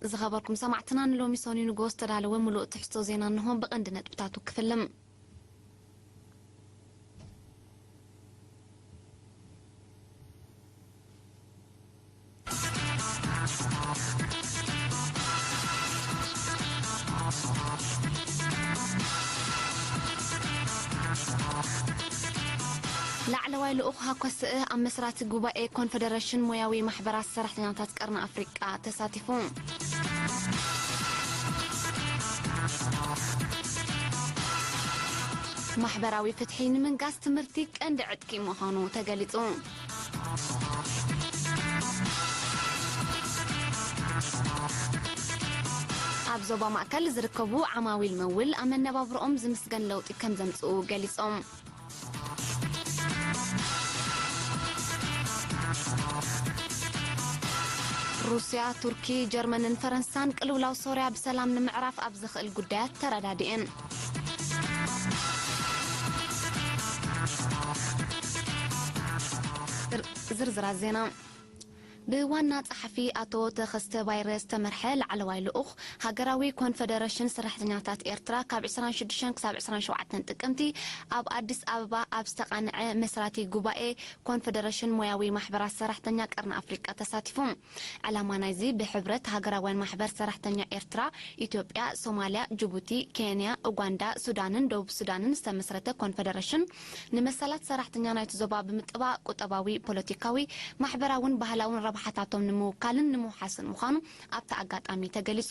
ዝኸበርኩም ሰማዕትና፣ ንሎሚ ሰኑይ ንግሆ ዝተዳለወ ምሉእ ትሕዝቶ ዜና እንሆ። ብቐንዲ ነጥብታቱ ክፍልም። ላዕለዋይ ልኡኽ ሃኮ ስእ ኣብ መስራቲ ጉባኤ ኮንፈደረሽን ሞያዊ ማሕበራት ሰራሕተኛታት ቀርኒ ኣፍሪቃ ተሳቲፉ። ማሕበራዊ ፍትሒ ንምንጋስ ትምህርቲ ቀንዲ ዕጥቂ ምዃኑ ተገሊጹ። ኣብ ዞባ ማእከል ዝርከቡ ዓማዊል መውል ኣብ መነባብሮኦም ዝምስገን ለውጢ ከም ዘምጽኡ ገሊጾም። ሩስያ፣ ቱርኪ፣ ጀርመንን ፈረንሳን ቅልውላው ሶርያ ብሰላም ንምዕራፍ ኣብ ዘኽእል ጉዳያት ተረዳዲኤን። ዝር-፣ ዝርዝራት ዜና። ብዋና ጸሓፊ ኣቶ ተኸስተ ባይረ ዝተመርሐ ላዕለዋይ ልኡኽ ሃገራዊ ኮንፈደረሽን ሰራሕተኛታት ኤርትራ ካብ ዕስራን ሽዱሽተን ክሳብ ዕስራን ሸውዓተን ጥቅምቲ ኣብ ኣዲስ ኣበባ ኣብ ዝተቓንዐ መስራቲ ጉባኤ ኮንፈደረሽን ሞያዊ ማሕበራት ሰራሕተኛ ቀርኒ ኣፍሪቃ ተሳቲፉ። ዕላማ ናይዚ ብሕብረት ሃገራውያን ማሕበር ሰራሕተኛ ኤርትራ፣ ኢትዮጵያ፣ ሶማልያ፣ ጅቡቲ፣ ኬንያ፣ ኡጋንዳ፣ ሱዳንን ደቡብ ሱዳንን ዝተመስረተ ኮንፈደረሽን ንመሰላት ሰራሕተኛ ናይቲ ዞባ ብምጥባቕ ቁጠባዊ፣ ፖለቲካዊ፣ ማሕበራውን ባህላውን ረብሓታቶም ንምውካልን ንምውሓስን ምዃኑ ኣብቲ ኣጋጣሚ ተገሊጹ።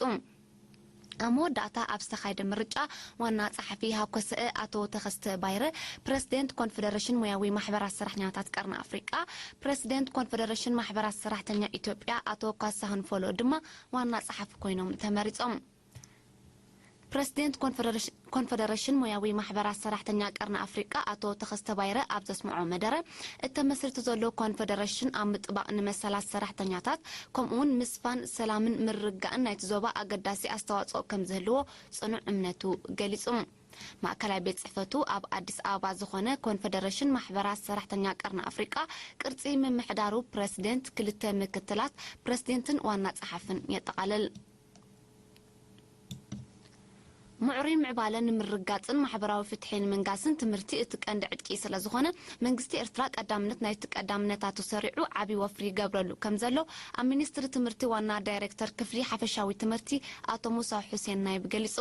ኣብ መወዳእታ ኣብ ዝተኻየደ ምርጫ ዋና ጸሓፊ ሃኮ ስእ ኣቶ ተኸስተ ባይረ፣ ፕረሲደንት ኮንፈደረሽን ሞያዊ ማሕበራት ሰራሕተኛታት ቀርኒ ኣፍሪቃ፣ ፕረሲደንት ኮንፈደረሽን ማሕበራት ሰራሕተኛ ኢትዮጵያ ኣቶ ካሳሁን ፎሎ ድማ ዋና ጸሓፊ ኮይኖም ተመሪጾም። ፕረሲደንት ኮንፈደረሽ-፣ ኮንፈደረሽን ሞያዊ ማሕበራት ሰራሕተኛ ቀርኒ ኣፍሪቃ ኣቶ ተኸስተ ባይረ ኣብ ዘስምዖ መደረ፣ እተመስሪቱ ዘሎ ኮንፈደረሽን ኣብ ምጥባቕ ንመሰላት ሰራሕተኛታት ከምኡውን ምስፋን ሰላምን ምርግጋእን ናይቲ ዞባ ኣገዳሲ ኣስተዋጽኦ ከም ዝህልዎ ጽኑዕ እምነቱ ገሊጹ። ማእከላይ ቤት ጽሕፈቱ ኣብ ኣዲስ ኣበባ ዝኾነ ኮንፈደረሽን ማሕበራት ሰራሕተኛ ቀርኒ ኣፍሪቃ ቅርጺ ምምሕዳሩ ፕረሲደንት፣ ክልተ ምክትላት ፕረሲደንትን ዋና ጸሓፍን የጠቓልል። ምዕሩይ ምዕባለ ንምርግጋጽን ማሕበራዊ ፍትሒ ንምንጋስን ትምህርቲ እቲ ቀንዲ ዕጥቂ ስለ ዝኾነ፣ መንግስቲ ኤርትራ ቀዳምነት ናይቲ ቀዳምነታቱ ሰሪዑ ዓቢ ወፍሪ ይገብረሉ ከም ዘሎ ኣብ ሚኒስትሪ ትምህርቲ ዋና ዳይሬክተር ክፍሊ ሓፈሻዊ ትምህርቲ ኣቶ ሙሳ ሁሴን ናይብ ገሊጹ።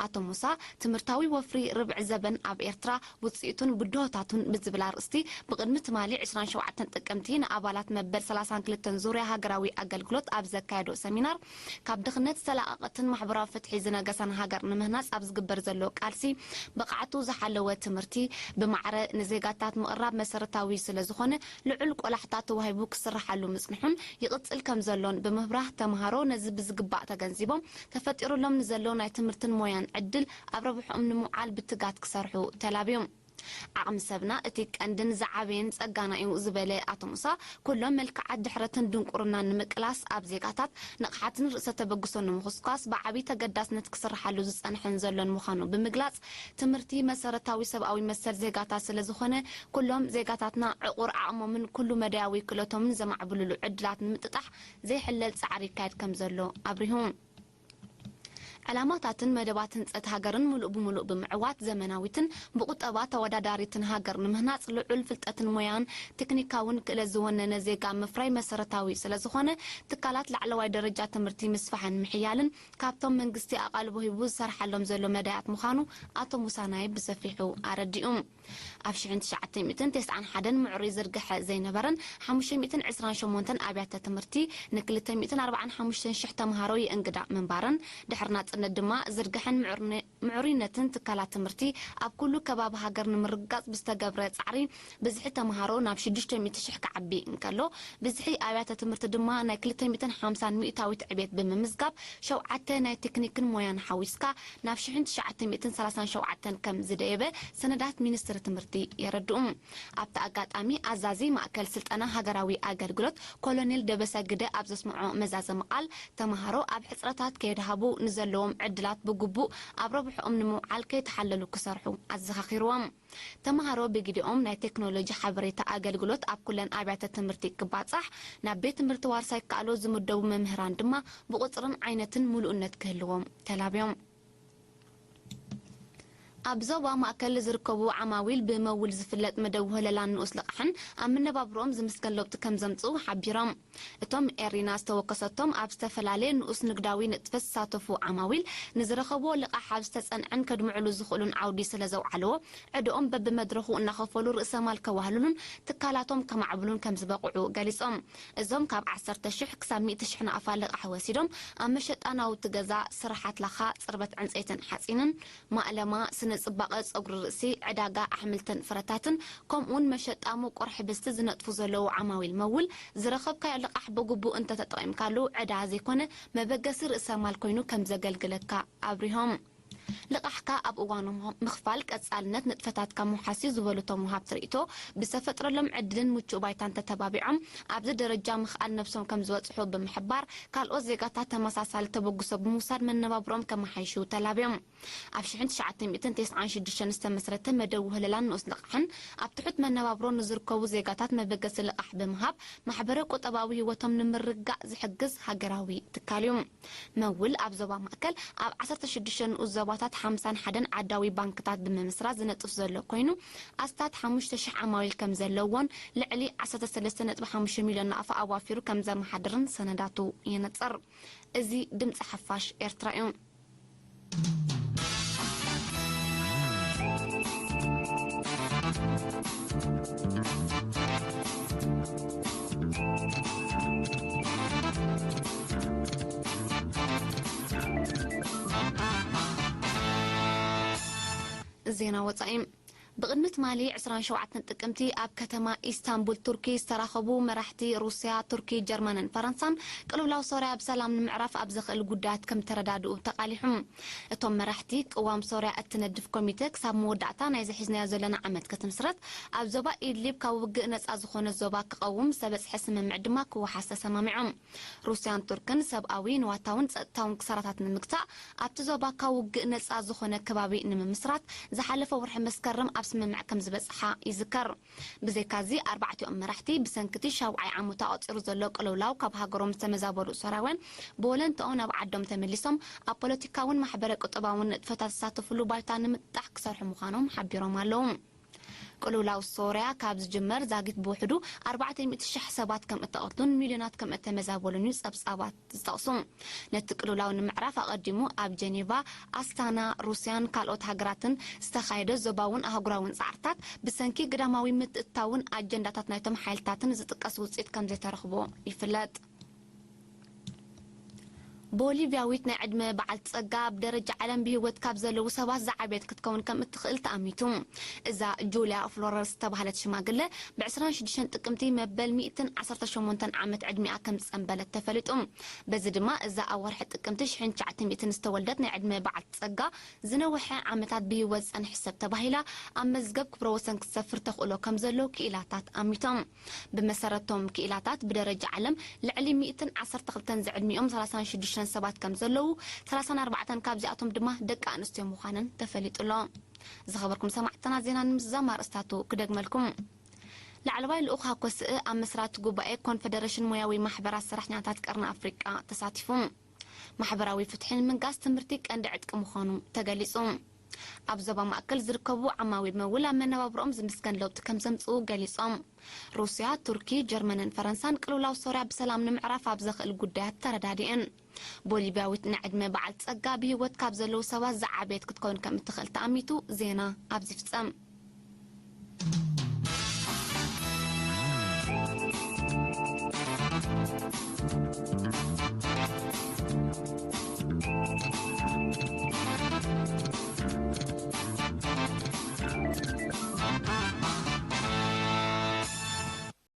ኣቶ ሙሳ፣ ትምህርታዊ ወፍሪ ርብዒ ዘበን ኣብ ኤርትራ፣ ውጽኢቱን ብድሆታቱን ብዝብል ኣርእስቲ ብቕድሚ ትማሊ ዕስራን ሸውዓተን ጥቅምቲ ንኣባላት መበል ሰላሳን ክልተን ዙርያ ሃገራዊ ኣገልግሎት ኣብ ዘካየዶ ሰሚናር፣ ካብ ድኽነት ዝተላቐቐትን ማሕበራዊ ፍትሒ ዝነገሳን ሃገር ንምህናጽ ኣብ ዝግበር ዘሎ ቃልሲ፣ ብቕዓቱ ዝሓለወ ትምህርቲ ብማዕረ ንዜጋታት ምቕራብ መሰረታዊ ስለ ዝኾነ፣ ልዑል ቆላሕታ ተዋሂቡ ክስርሓሉ ምጽንሑን ይቕጽል ከም ዘሎን ብምብራህ፣ ተምሃሮ ነዚ ብዝግባእ ተገንዚቦም፣ ተፈጢሩሎም ንዘሎ ናይ ትምህርትን ሞያን ዕድል ኣብ ረብሕኦም ንምውዓል ብትጋት ክሰርሑ ተላብዮም። ዓቕሚ ሰብና እቲ ቀንድን ዝዓበየን ጸጋና እዩ ዝበለ ኣቶ ሙሳ፣ ኩሎም መልክዓት ድሕረትን ድንቁርናን ንምቅላስ ኣብ ዜጋታት ንቕሓትን ርእሰ ተበግሶን ንምኹስኳስ ብዓቢ ተገዳስነት ክስርሓሉ ዝጸንሐን ዘሎን ምዃኑ ብምግላጽ፣ ትምህርቲ መሰረታዊ ሰብኣዊ መሰል ዜጋታት ስለ ዝኾነ፣ ኩሎም ዜጋታትና ዕቑር ዓቕሞምን ኩሉ መዳያዊ ክእለቶምን ዘማዕብሉሉ ዕድላት ንምጥጣሕ ዘይሕለል ጻዕሪ ይካየድ ከም ዘሎ ኣብሪሁ። ዕላማታትን መደባት ህንጸት ሃገርን ምሉእ ብምሉእ ብምዕዋት፣ ዘመናዊትን ብቁጠባ ተወዳዳሪትን ሃገር ንምህናጽ፣ ልዑል ፍልጠትን ሞያን ቴክኒካውን ክእለት ዝወነነ ዜጋ ምፍራይ መሰረታዊ ስለ ዝኾነ፣ ትካላት ላዕለዋይ ደረጃ ትምህርቲ ምስፋሕን ምሕያልን ካብቶም መንግስቲ ኣቓልቦ ሂቡ ዝሰርሓሎም ዘሎ መዳያት ምዃኑ ኣቶ ሙሳ ናይብ ብሰፊሑ ኣረዲኡ። ኣብ ሽሕን ትሽዓተ ሚእትን ተስዓን ሓደን ምዕሩይ ዝርግሐ ዘይነበረን ሓሙሽተ ሚእትን ዕስራን ሸሞንተን ኣብያተ ትምህርቲ ንክልተ ሚእትን ኣርባዓን ሓሙሽተን ሽሕ ተምሃሮ የእንግዳ ምንባረን፣ ድሕሪ ናጽነት ድማ ዝርግሐን ምዕሩነ-፣ ምዕሩይነትን ትካላት ትምህርቲ ኣብ ኩሉ ከባቢ ሃገር ንምርግጋጽ ብዝተገብረ ጻዕሪ፣ ብዝሒ ተምሃሮ ናብ ሽዱሽተ ሚእቲ ሽሕ ክዓቢ እንከሎ፣ ብዝሒ ኣብያተ ትምህርቲ ድማ ናይ ክልተ ሚእትን ሓምሳን ሚእታዊት ዕቤት ብምምዝጋብ፣ ሸውዓተ ናይ ቴክኒክን ሞያን ሓዊስካ ናብ ሽሕን ትሽዓተ ሚእትን ሰላሳን ሸውዓተን ከም ዝደየበ ሰነዳት ሚኒስትሪ ትምህርቲ የረድኡ። ኣብቲ ኣጋጣሚ ኣዛዚ ማእከል ስልጠና ሃገራዊ ኣገልግሎት ኮሎኔል ደበሰ ግደ ኣብ ዘስምዖ መዛዘሚ ቃል፣ ተምሃሮ ኣብ ሕጽረታት ከየድሃቡ ንዘለዎም ዕድላት ብግቡእ ኣብ ረብሕኦም ንምውዓል ከይተሓለሉ ክሰርሑ ኣዘኻኺርዎም። ተምሃሮ ብግዲኦም ናይ ቴክኖሎጂ ሓበሬታ ኣገልግሎት ኣብ ኩለን ኣብያተ ትምህርቲ ክባጻሕ፣ ናብ ቤት ትምህርቲ ዋርሳይ ክኣሎ ዝምደቡ መምህራን ድማ ብቑጽርን ዓይነትን ምሉእነት ክህልዎም ተላብዮም። ኣብ ዞባ ማእከል ዝርከቡ ዓማዊል ብመውል ዝፍለጥ መደብ ወለላን ንኡስ ልቓሕን ኣብ መነባብሮኦም ዝምስገን ለውጢ ከም ዘምጽኡ ሓቢሮም። እቶም ኤሪና ዝተወከሰቶም ኣብ ዝተፈላለየ ንኡስ ንግዳዊ ንጥፈት ዝሳተፉ ዓማዊል ንዝረኸብዎ ልቓሕ ኣብ ዝተጸንዐን ከድምዕሉ ዝኽእሉን ዓውዲ ስለ ዘውዓልዎ ዕድኦም በብመድረኹ እናኸፈሉ ርእሰ ማል ከዋህልሉን ትካላቶም ከማዕብሉን ከም ዝበቕዑ ገሊጾም። እዞም ካብ ዓሰርተ ሽሕ ክሳብ ሚእቲ ሽሕ ናቕፋ ልቓሕ ወሲዶም ኣብ መሸጣ ናውቲ ገዛ፣ ስራሓት ላኻ፣ ጽርበት ዕንጸይትን ሓጺንን፣ ማእለማ፣ ስነ ጽባቐ፣ ጸጉሪ ርእሲ፣ ዕዳጋ ኣሕምልትን ፍረታትን፣ ከምኡውን መሸጣ ምቁር ሕብስቲ ዝነጥፉ ዘለዉ ዓማዊል መውል፣ ዝረኸብካዮ ልቓሕ ብግቡእ እንተተጠቒምካሉ ዕዳ ዘይኮነ መበገሲ ርእሰ ማል ኮይኑ ከም ዘገልግለካ ኣብሪሆም። ልቓሕካ ኣብ እዋኑ ምኽፋል ቀጻልነት ንጥፈታትካ ምውሓስ እዩ ዝበሉ እቶም ወሃብቲ ርእይቶ፣ ብዝተፈጥረሎም ዕድልን ምቹእ ባይታን ተተባቢዖም ኣብዚ ደረጃ ምኽኣል ነብሶም ከም ዝበጽሑ ብምሕባር፣ ካልኦት ዜጋታት ተመሳሳሊ ተበግሶ ብምውሳድ መነባብሮኦም ከመሓይሹ ተላብዮም። ኣብ ሽሕን ትሽዓተ ሚእትን ተስዓን ሽዱሽተን ዝተመስረተ መደብ ውህለላን ንኡስ ልቓሕን ኣብ ትሑት መነባብሮ ንዝርከቡ ዜጋታት መበገሲ ልቓሕ ብምሃብ ማሕበረ ቁጠባዊ ህይወቶም ንምርጋእ ዝሕግዝ ሃገራዊ ትካል እዩ። መውል ኣብ ዞባ ማእከል ኣብ ዓሰርተ ሽዱሽተ ንኡስ ዞባታት ሓምሳን ሓደን ዓዳዊ ባንክታት ብምምስራት ዝነጥፍ ዘሎ ኮይኑ፣ ኣስታት ሓሙሽተ ሽሕ ዓማዊል ከም ዘለዎን ልዕሊ ዓሰርተ ሰለስተ ነጥቢ ሓሙሽተ ሚልዮን ናቕፋ ኣዋፊሩ ከም ዘመሓድርን ሰነዳቱ የነጽር። እዚ ድምጺ ሓፋሽ ኤርትራ እዩ። ዜና ወጻኢ። ብቕድሚ ትማሊ ዕስራን ሸውዓተን ጥቅምቲ ኣብ ከተማ ኢስታንቡል ቱርኪ ዝተራኸቡ መራሕቲ ሩስያ፣ ቱርኪ፣ ጀርመንን ፈረንሳን ቅልውላው ሶርያ ብሰላም ንምዕራፍ ኣብ ዘኽእል ጉዳያት ከም ተረዳድኡ ተቓሊሑ። እቶም መራሕቲ፣ ቅዋም ሶርያ እትነድፍ ኮሚተ ክሳብ መወዳእታ ናይዚ ሒዝናዮ ዘለና ዓመት ክትምስረት፣ ኣብ ዞባ ኢድሊብ ካብ ውግእ ነጻ ዝኾነ ዞባ ክቐውም ዝተበጽሐ ስምምዕ ድማ ክወሓስ ተሰማሚዖም። ሩስያን ቱርክን ሰብኣዊ፣ ንዋታውን ጸጥታውን ክሳራታት ንምግታእ፣ ኣብቲ ዞባ ካብ ውግእ ነጻ ዝኾነ ከባቢ ንምምስራት ዝሓለፈ ወርሒ መስከረም ኣብ ስምምዕ ከም ዝበጽሓ ይዝከር። ብዘይካዚ፣ ኣርባዕቲኦም መራሕቲ ብሰንኪ እቲ ሻውዓይ ዓመቱ ኣቑጺሩ ዘሎ ቅልውላው ካብ ሃገሮም ዝተመዛበሉ ሶርያውያን ብወለንትኦም ናብ ዓዶም ተመሊሶም ኣብ ፖለቲካውን ማሕበረ ቁጠባውን ንጥፈታት ዝሳተፍሉ ባይታ ንምጥጣሕ ክሰርሑ ምዃኖም ሓቢሮም ኣለዉ። ቅልውላው ሶርያ ካብ ዝጅመር ዛጊት ብውሕዱ ኣርባዕተ ሚእቲ ሽሕ ሰባት ከም እተቐትሉን ሚልዮናት ከም እተመዛበሉን እዩ ጸብጻባት ዝጠቕሱ። ነቲ ቅልውላው ንምዕራፍ ኣቐዲሙ ኣብ ጀኔቫ፣ ኣስታና፣ ሩስያን ካልኦት ሃገራትን ዝተኻየደ ዞባውን ኣህጉራውን ጻዕርታት ብሰንኪ ግዳማዊ ምትእትታውን ኣጀንዳታት ናይቶም ሓይልታትን ዝጥቀስ ውጽኢት ከም ዘይተረኽቦ ይፍለጥ። ቦሊቪያዊት ናይ ዕድመ በዓልቲ ጸጋ፣ ኣብ ደረጃ ዓለም ብህይወት ካብ ዘለዉ ሰባት ዝዓበየት ክትከውን ከም እትኽእል ተኣሚቱ። እዛ ጁልያ ፍሎረስ ዝተባህለት ሽማግለ፣ ብ ዕስራን ሽዱሽተን ጥቅምቲ መበል ሚእትን ዓሰርተ ሸሞንተን ዓመት ዕድሚኣ ከም ዝጸንበለት ተፈሊጡ። በዚ ድማ፣ እዛ ኣብ ወርሒ ጥቅምቲ ሽሕን ትሽዓተ ሚእትን ዝተወልደት ናይ ዕድመ በዓልቲ ጸጋ፣ ዝነውሐ ዓመታት ብህይወት ዝጸንሐ ሰብ ተባሂላ ኣብ መዝገብ ክብረ ወሰን ክትሰፍር ተኽእሎ ከም ዘሎ ክኢላታት ኣሚቶም። ብመሰረቶም ክኢላታት፣ ብደረጃ ዓለም ልዕሊ ሚእትን ዓሰርተ ክልተን ዝዕድሚኦም ሰላሳን ሽዱሽተን ሰባት ከም ዘለዉ፣ ሰላሳን ኣርባዕተን ካብዚኣቶም ድማ ደቂ ኣንስትዮ ምዃነን ተፈሊጡ ኣሎ። ዝኸበርኩም ሰማዕትና፣ ዜና ንምዝዛም ኣርእስታቱ ክደግመልኩም። ላዕለዋይ ልኡኽ ሃኮ ስእ ኣብ መስራቲ ጉባኤ ኮንፈደሬሽን ሞያዊ ማሕበራት ሰራሕተኛታት ቀርኒ ኣፍሪቃ ተሳቲፉ። ማሕበራዊ ፍትሒ ንምንጋስ ትምህርቲ ቀንዲ ዕጥቂ ምዃኑ ተገሊጹ። ኣብ ዞባ ማእከል ዝርከቡ ዓማዊል መውል ኣብ መነባብሮኦም ዝምስገን ለውጢ ከም ዘምጽኡ ገሊጾም። ሩስያ፣ ቱርኪ፣ ጀርመንን ፈረንሳን ቅልውላው ሶርያ ብሰላም ንምዕራፍ ኣብ ዘኽእል ጉዳያት ተረዳዲኤን። ቦሊቪያዊት ናይ ዕድመ በዓል ጸጋ፣ ብህይወት ካብ ዘለዉ ሰባት ዝዓበየት ክትከውን ከም እትኽእል ተኣሚቱ። ዜና ኣብዚ ፍጸም።